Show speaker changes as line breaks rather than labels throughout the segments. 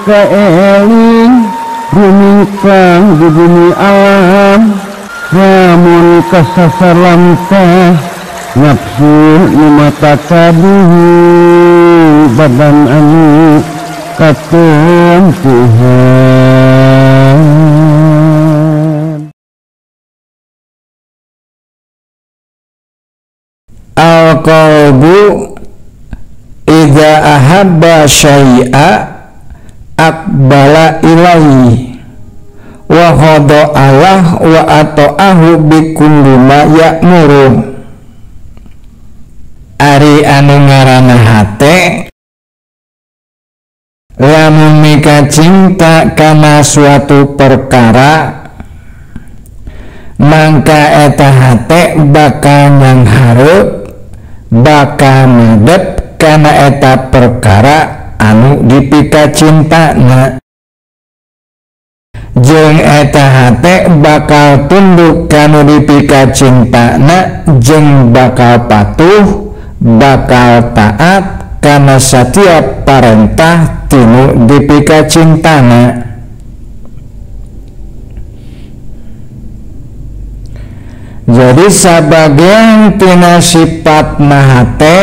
kaeling rumingkang di bumi alam lamun kasasar lamtah nafsu nu mata kaduhu badan anu katempuhan.
Al-qalbu idza ahabba syai'a aqbala ilaihi wa khada'alah wa ata'ahu bi kulli ma ya'muru. Ari anu ngaranna hate lamun mika cinta kana suatu perkara mangka eta hate bakal nyanghareup bakal madep kana eta perkara anu dipika cintana, jeung eta hate bakal tunduk kanu dipika cintana jeung bakal patuh bakal taat kana setiap parentah tinu dipika cintana. Jadi sabagian tina sifat hate,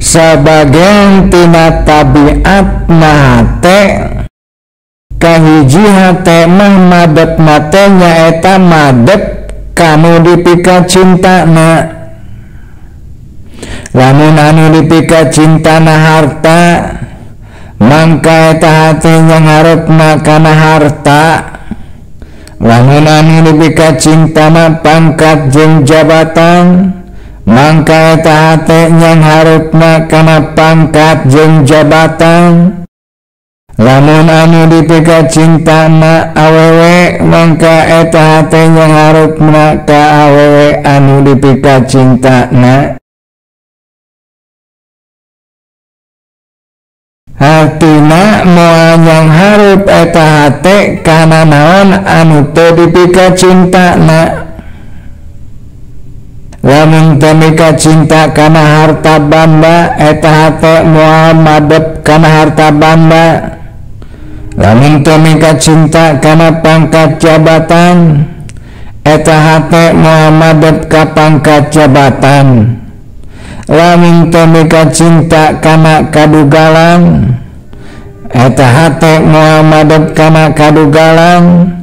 sabagian tina tabiat hate, kahiji hate mah madep mate nyaeta madep kanu dipika cintana. Lamun anu dipika cintana harta, mangka eta hate nyangharepna kana harta. Lamun anu dipika cintana pangkat jeung jabatan, mangka eta hate nyangharepna kana pangkat jeung jabatan. Lamun anu dipika cintana awewe, mangka eta hate nyangharepna ka awewe anu dipika cintana. Hartina moal nyanghareup eta hate kana naon anu teu dipika cintana. Lamun teu mika cinta kana harta banda, eta hate moal madep kana harta banda. Lamun teu mika cinta kana pangkat jabatan, eta hate moal madep ka pangkat jabatan. Lamun teu mika cinta kana kadugalan, eta hate moal madep kana kadugalan.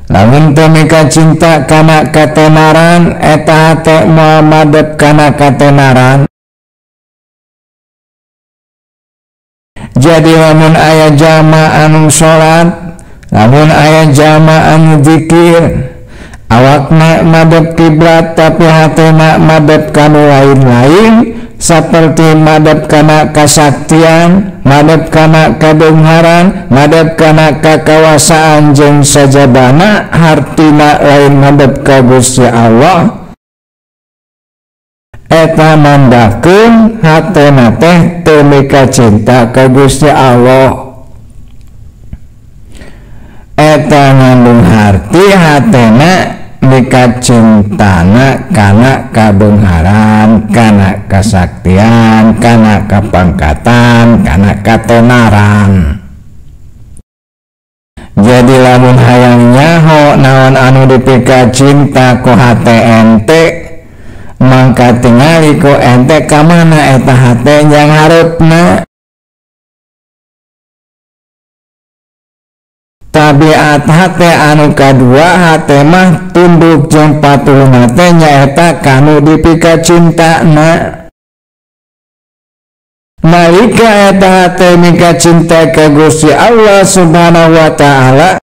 Lamun teu mika cinta kana katenaran, eta hate moal madep kana katenaran. Jadi lamun aya jama anu salat, lamun aya jama anu zikir, awakna madep kiblat tapi hatena madep kanu lain-lain, seperti madep kana kasaktian, madep kana kabeungharan, madep kana kakawasaan jeung sajabana, hartina lain madep ka Gusti Allah. Eta mandakeun hatena teh teu mika cinta ka Gusti Allah. Eta ngandung harti hatena mika cintana kana kabeungharan, kana kasaktian, kana kapangkatan, kana katenaran. Jadi lamun hayang nyaho naon anu dipika cinta ku hate ente, mangka tingali ku ente ka mana eta hate nyanghareupna. Tabiat hate anu kadua, hate mah tunduk jeung patuhna teh nyaeta kanu dipika cintana. Nalika eta hate mika cinta ka Gusti Allah Subhanahu wa taala,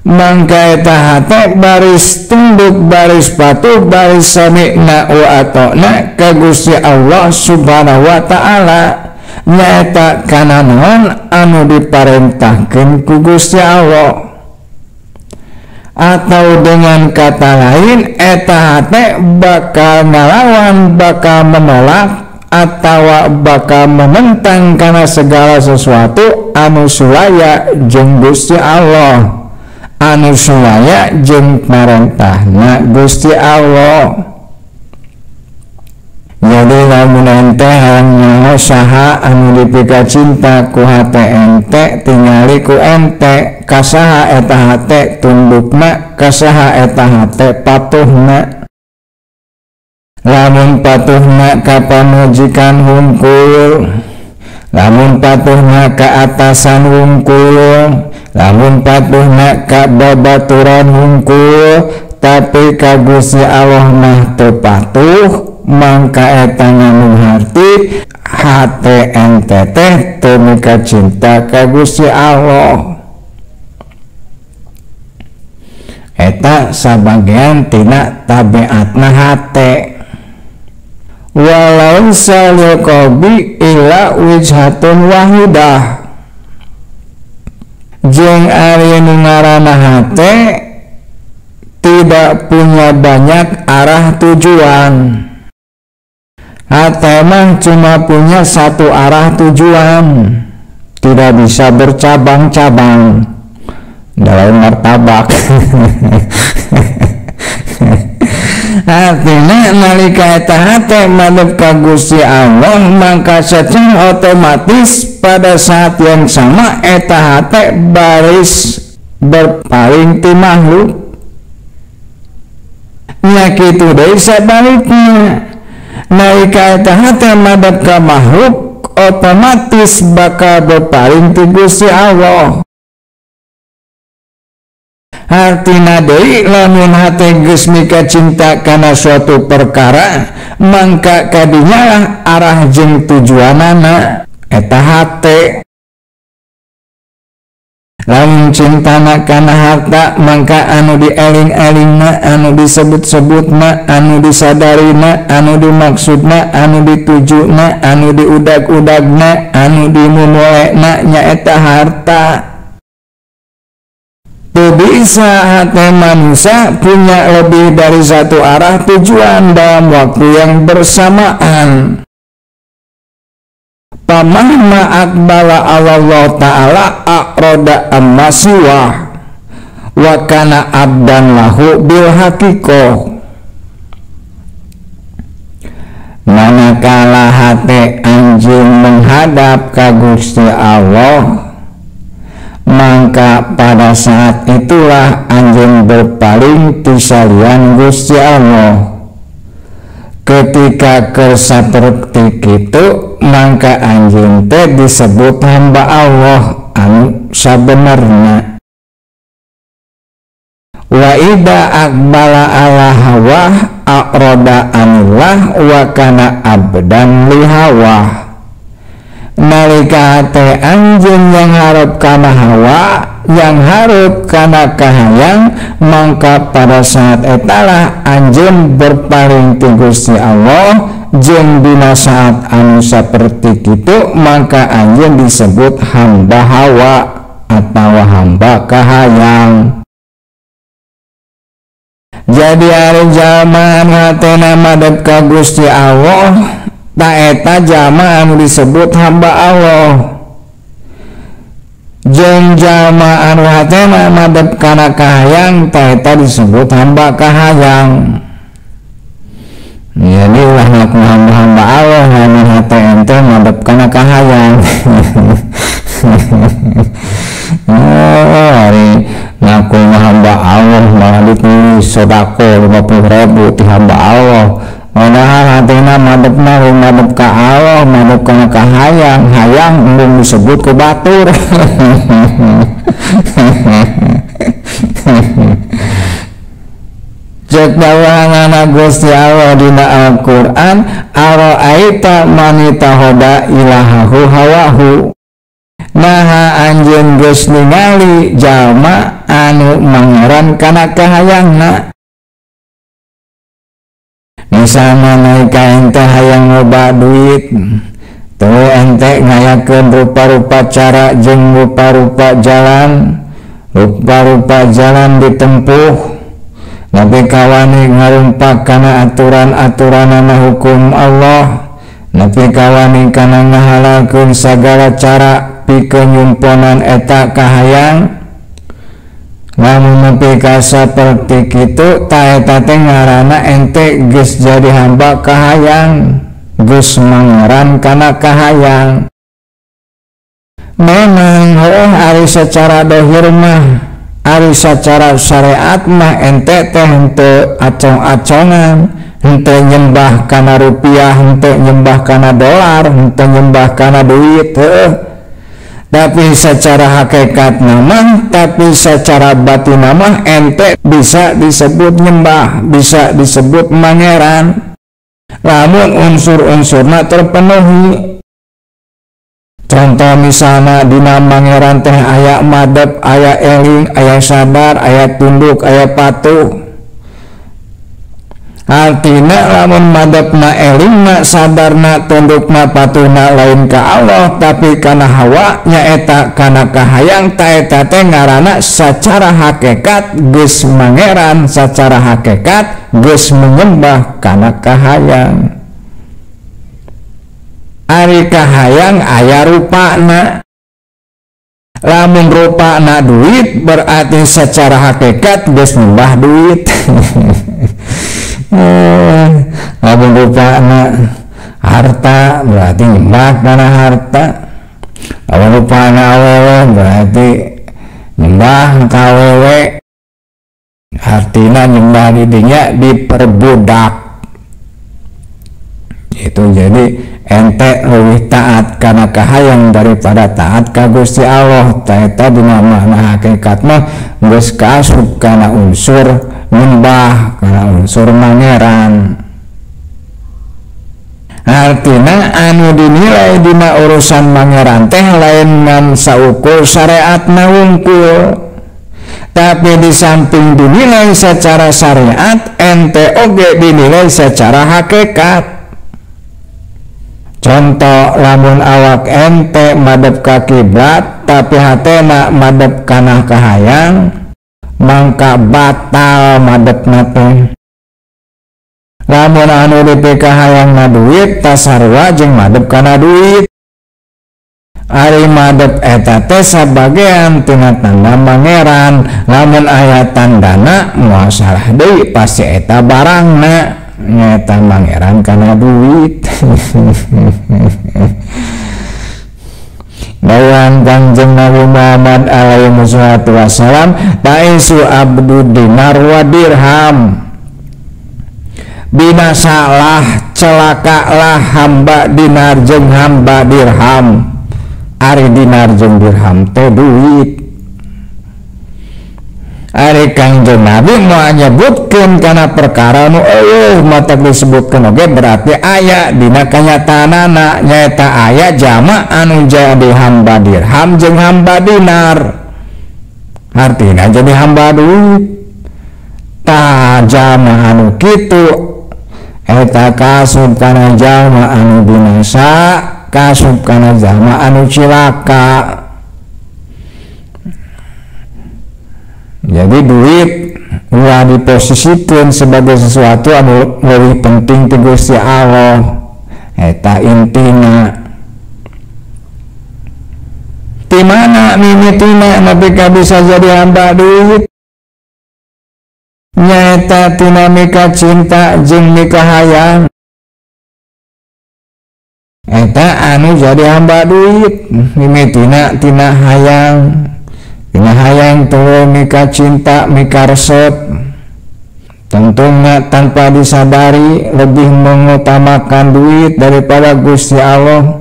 mangka eta hate baris tunduk, baris patuh, baris sami'na wa ata'na ka Gusti Allah Subhanahu wa taala, nyaeta kana naon anu diparentahkeun ku Gusti Allah. Atau dengan kata lain, eta hate bakal ngalawan, bakal menolak, atau bakal menentang kana segala sesuatu anu sulaya jeung Gusti Allah, anu sulaya jeung parentahna Gusti Allah. Jadi lamun ente hayang nyaho saha anu dipika cinta ku hate ente, tingali ku ente kasaha eta hate tundukna, kasaha eta hate patuhna. Lamun patuhna ka pamajikan hungkul, lamun patuhna ka atasan hungkul, lamun patuhna ka babaturan hungkul, tapi ka Gusti Allah mah teu patuh, mangka eta ngandung harti hate ente teh teu mika cinta ka Gusti Allah. Eta sabagian tina tabiatna hate. Walau salil qalbi illa wijhatun wahidah. Jeung ari nu ngaranna hate tidak punya banyak arah tujuan. Hate mah cuma punya satu arah tujuan, tidak bisa bercabang-cabang dalam martabak. Artinya nalika eta hate madep ka Gusti Allah, maka secara otomatis pada saat yang sama eta hate baris berpaling ti makhluk. Nya kitu deui sabalikna, nalika eta hate madep ka makhluk, otomatis bakal berpaling ti Gusti Allah. Artina deui lamun hate geus mika cinta kana suatu perkara, mangka kadinyalah arah jeung tujuanana eta hate. Lamun cintana kana harta, mangka anu dieling-elingna, anu disebut-sebutna, anu disadarina, anu dimaksudna, anu ditujuna, anu diudag-udagna, anu dimumulena nyaeta harta. Teu bisa hati manusia punya lebih dari satu arah tujuan dalam waktu yang bersamaan. Pamahma akbala Allah ta'ala a'roda amma siwah wa kana abdan lahu bil hakikoh. Manakala hati anjing menghadap ka Gusti Allah, maka pada saat itulah anjing berpaling ti salian Gusti Allah. Ketika keur saperti kitu, maka anjing teh disebut hamba Allah anu sabenerna. Wa ida akbala ala hawa a'rada anillah wa kana abdan li hawa. Nalika hate anjeun yang harap kana hawa, yang harap kana kahayang, maka pada saat etalah anjeun berpaling ti Gusti Allah. Jeung dina saat anu saperti kitu, maka anjeun disebut hamba hawa atau hamba kahayang. Jadi ari jalma anu hatena madep ka Gusti Allah, ta eta jalma anu disebut hamba Allah. Jeung jalma anu hatena madep kana kahayang, ta eta disebut hamba kahayang. Jadi ulah ngaku hamba-hamba Allah lamun hate ente madep kana kahayang. Oh, ari ngaku hamba Allah malah ditulis sedekah 50.000 ti hamba Allah. Padahal hatena madepna madep ka Allah, madep kana kahayang, hayang embung disebut ku batur. Cek dawangan Gusti Allah dina Al-Qur'an, araaita manitahoda ilahahu hawahu. Naha anjeun geus ningali jalma anu mangeran kana kahayangna. Misalna nalika ente hayang loba duit, tuh ente ngayakeun rupa-rupa cara jeung rupa-rupa jalan, rupa-rupa jalan ditempuh. Nabi kawani ngarumpak kana aturan-aturanana hukum Allah, Nabi kawani kana ngahalalkeun sagala cara pikeun nyumponan eta kahayang. Lamun nepi ka saperti kitu, ta eta teh ngaranna ente geus jadi hamba kahayang. geus mangeran kana kahayang. Memang heuh ari secara dohir mah, ari secara syariat mah ente teh henteu acong-acongan, henteu nyembah kana rupiah, henteu nyembah kana dolar, henteu nyembah kana duit heuh. Tapi secara hakikat mah, tapi secara batin mah ente bisa disebut nyembah, bisa disebut mangeran lamun unsur-unsurna terpenuhi. Contoh misalnya dina mangeran teh aya madep, aya eling, aya sabar, aya tunduk, aya patuh. Artina lamun madepna, elingna, sabarna, tundukna, patuhna lain ka Allah tapi kana hawa nyaeta kana kahayang, ta eta teh ngaranna secara hakikat geus mangeran, secara hakikat geus menyembah kana kahayang. Ari kahayang aya rupana, lamun rupana duit berarti secara hakikat geus nyembah duit. Lamun rupana harta berarti nyembah kana harta, lamun rupana awewe berarti nyembah ka awewe, artina nyembah di dinya diperbudak. Itu jadi ente leuwih taat kana kahayang daripada taat ka Gusti Allah. Ta eta dina makna hakikat mah geus kaasup kana unsur nyembah, kana unsur mangeran. Artina anu dinilai dina urusan mangeran teh lain ngan saukur syariatna wungkul, tapi di samping dinilai secara syariat ente oge dinilai secara hakikat. Contoh lamun awak ente madep ka kiblat tapi hatena madep kana kahayang, mangka batal madepna teh. Lamun anu dipikahayangna duit tasarua jeung madep kana duit. Ari madep eta teh sabagean tina tanda mangeran, lamun aya tandana moal salah deui pasti eta barangna nyaeta mangeran kana duit. Dawan Kangjeng Nabi Muhammad alaihi wassalatu wassalam, ta'isu abdu dinar wa dirham. Binasalah, celakalah hamba dinar jeung hamba dirham. Ari dinar jeung dirham teh duit. Ari Kangjeng Nabi moal nyebutkeun kana perkara nu eueuh matak disebutkeun oge berarti aya dina kanyataanana, nyaeta aya jama anu jadi hamba dirham jeung hamba dinar, artina jadi hamba duit. Tah jama anu kitu eta kasup kana jama anu binasa, kasup kana jama anu cilaka. Jadi duit ulah diposisikeun sebagai sesuatu anu leuwih penting ti Gusti Allah, eta intina. Di mana mimitina nepi ka bisa jadi hamba duit? Nyaeta tina mika cinta jeung mika hayang. Eta anu jadi hamba duit mimitina tina hayang. Tina hayang tuluy mika cinta, mika resep. Tentunya tanpa disadari lebih mengutamakan duit daripada Gusti Allah.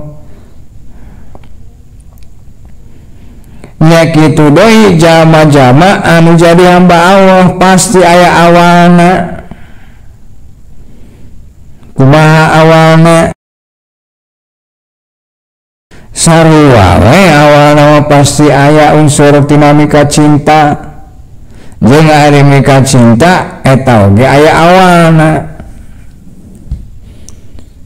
Nya kitu deui jama-jama anu jadi hamba Allah pasti aya awalna. Kumaha awalna? Sarua we awalna mah pasti aya unsur tina mika cinta. Jeung ari mika cinta eta oge aya awalna.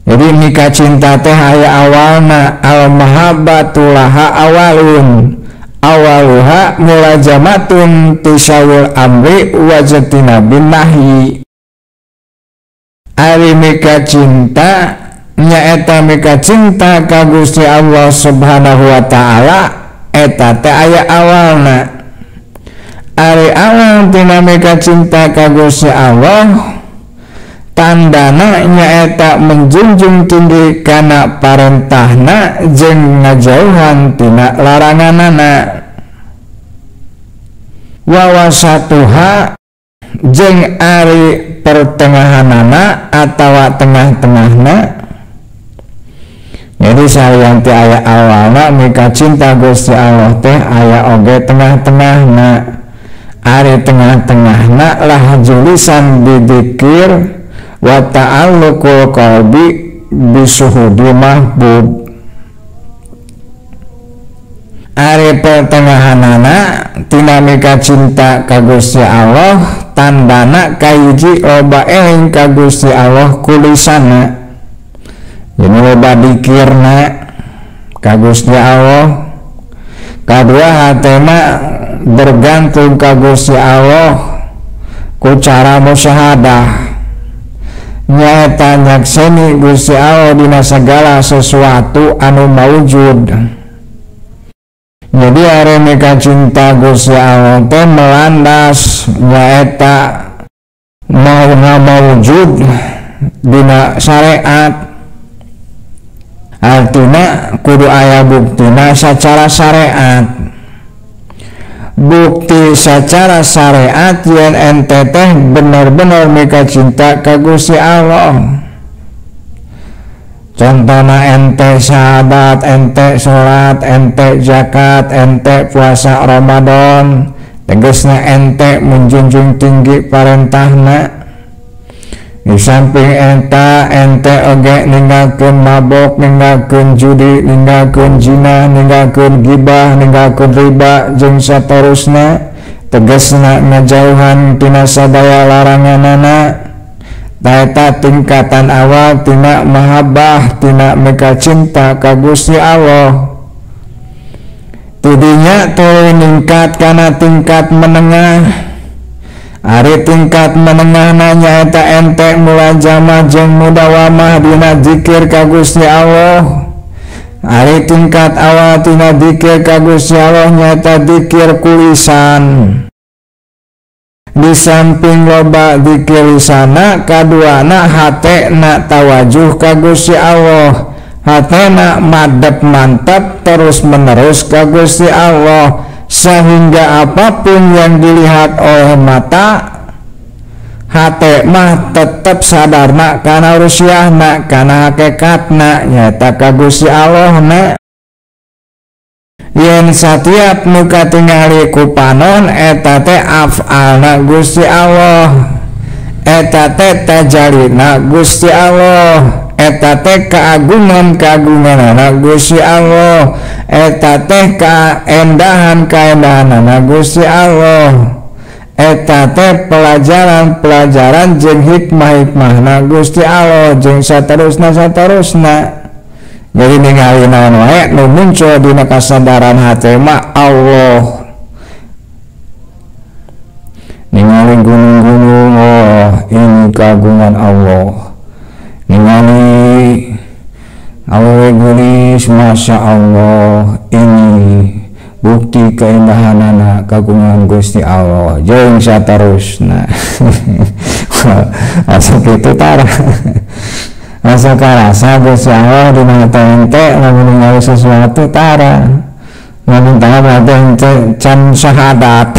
Jadi mika cinta teh aya awalna, al mahabbatu laha awalun. Awaluha mulajamatun tisawul amri wajatina bin nahyi. Ari mika cinta nyaeta mika cinta ka Gusti Allah Subhanahu wa taala eta teh aya awalna. Ari awal tina mika cinta ka Gusti Allah Tandana nyaeta menjunjung tinggi kana parentahna jeung ngajauhan tina laranganana. Wawasatuha jeung ari pertengahanana atawa tengah-tengahna. Jadi salian ti aya awalna mika cinta Gusti Allah teh aya oge tengah-tengahna. Ari tengah-tengahna lah julisan didikir wa ta'alluqul qalbi bisuhudi mahbub. Ari pertengahanana tina mika cinta ka Gusti Allah tandana kahiji loba eling ka Gusti Allah kulisana. Jadi loba dikirna ka Gusti Allah. Kadua hatena bergantung ka Gusti Allah ku cara musyahadah. Nyaeta nyakseni Gusti Allah dina segala sesuatu anu maujud. Jadi ari mika cinta Gusti Allah teh melandas nyaeta mau maujud dina syariat. Artina kudu aya buktina secara syariat. Bukti secara syariat yen ente teh bener-bener mika cinta ka Gusti Allah. Contohna ente sahabat, ente sholat, ente zakat, ente puasa Ramadan, tegesna ente menjunjung tinggi parentahna. Di samping enta ente oge ninggalkeun mabok, ninggalkeun judi, ninggalkeun zina, ninggalkeun gibah, ninggalkeun riba jeung saterusna, tegesna ngajauhan tina sadaya laranganana. Eta tingkatan awal tina mahabbah, tina mika cinta ka Gusti Allah. Tidinya tuluy ningkat kana tingkat menengah. Ari tingkat menengah nyaeta ente mulazamah jeung mudawamah dina zikir ka Gusti Allah. Ari tingkat awal tina zikir ka Gusti Allah nyaeta zikir kulisan. Di samping loba zikir lisana, kaduana hatena tawajuh ka Gusti Allah. Hatena madep mantap terus menerus ka Gusti Allah, sehingga apapun yang dilihat oleh mata hate mah tetep sadarna kana rusiahna, kana hakikatna nyaeta ka Gusti Allah na. Yen satiap nu katingali ku panon eta teh afalna Gusti Allah, eta teh tajalina Gusti Allah, eta teh keagungan-keagunganana Gusti Allah, eta teh kaendahan-kaendahanana Gusti Allah, eta teh pelajaran-pelajaran jeung hikmah-hikmahna Gusti Allah jeung saterusna-saterusna. Jadi ningali naon wae nu muncul dina kasadaran hate mah Allah. Ningali gunung-gunung, oh ini keagungan Allah. Ningali awewe geulis, masya Allah, ini bukti keindahanana kagungan Gusti Allah jeung saterusna. Asa kitu tara. Asa karasa Gusti Allah dina hate ente lamun ningali sesuatu tara. Lamun tara berarti ente can syahadat.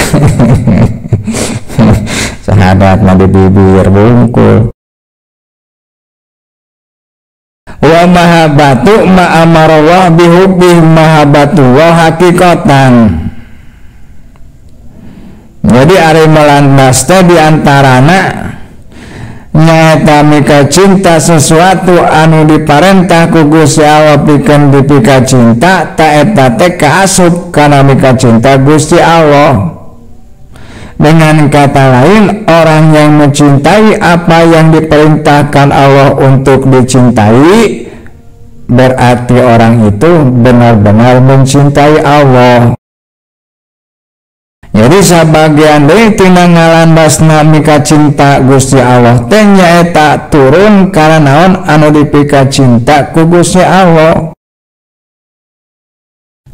Syahadat mah di bibir bungkul. Wa mahabbatu ma amarallah bihubbi mahabbatu wa hakikatan. Jadi ari melandas teh diantarana nyaeta mika cinta sesuatu anu diparentah ku Gusti Allah pikeun dipika cinta, ta eta teh kaasup kana mika cinta Gusti Allah. Dengan kata lain, orang yang mencintai apa yang diperintahkan Allah untuk dicintai, berarti orang itu benar-benar mencintai Allah. Jadi sabagian deui tina ngalandasna mika cinta Gusti Allah teh nyaeta turun kana naon anu dipika cinta ku Gusti Allah.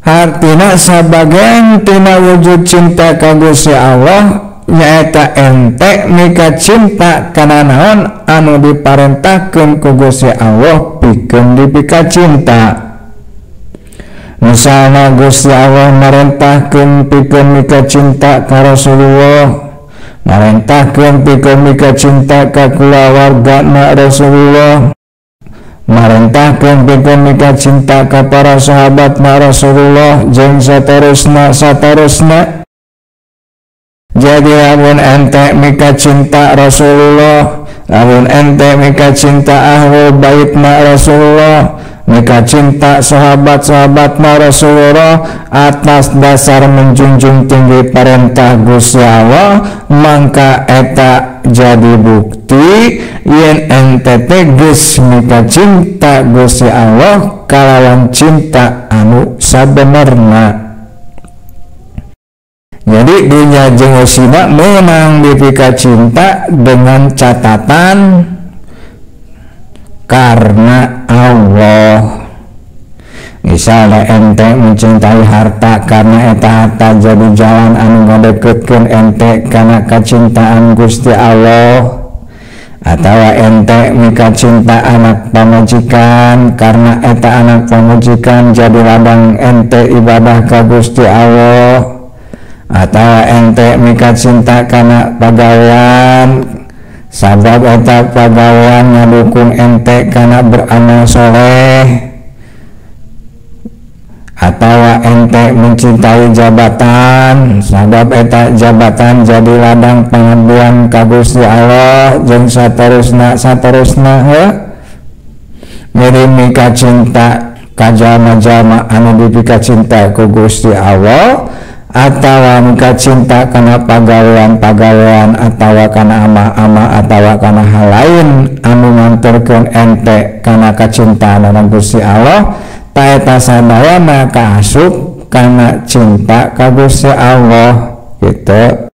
Hartina sabagian tina wujud cinta ka Gusti Allah nyaeta ente mika cinta kana naon anu diparentahkeun ku Gusti Allah pikeun dipika cinta. Misalna Gusti Allah marentahkeun pikeun mika cinta ka Rasulullah, marentahkeun pikeun mika cinta ka kulawargana Rasulullah, marentahkeun pikeun mika cinta ka para sahabatna Rasulullah jeung saterusna saterusna. Jadi lamun ente mika cinta Rasulullah, lamun ente mika cinta ahlul baitna Rasulullah, mika cinta sahabat-sahabatna Rasulullah atas dasar menjunjung tinggi perintah Gusti Allah, mangka eta jadi bukti yen ente teh geus mika cinta Gusti Allah kalawan cinta anu sabenerna. Jadi dunya jeung eusina meunang dipika cinta dengan catatan karena Allah. Misalnya ente mencintai harta karena eta harta jadi jalan anu ngadeketkeun ente kana kacintaan Gusti Allah, atawa ente mika cinta anak pamajikan karena eta anak pamajikan jadi ladang ente ibadah ka Gusti Allah, atawa ente mika cinta kana pagawean sabab eta pagawean ngadukung ente kana beramal soleh, atawa ente mencintai jabatan sabab eta jabatan jadi ladang pengabdian ka Gusti Allah jeung saterusna saterusna. Heuh, jadi mika cinta ka jalma-jalma anu dipika cinta ku Gusti Allah, atawa mika cinta kana pagawean-pagawean atawa kana amah-amah atawa kana hal lain anu nganterkeun ente kana kacintaan Gusti Allah, ta eta sadayana kaasup kana cinta ka Gusti Allah gitu.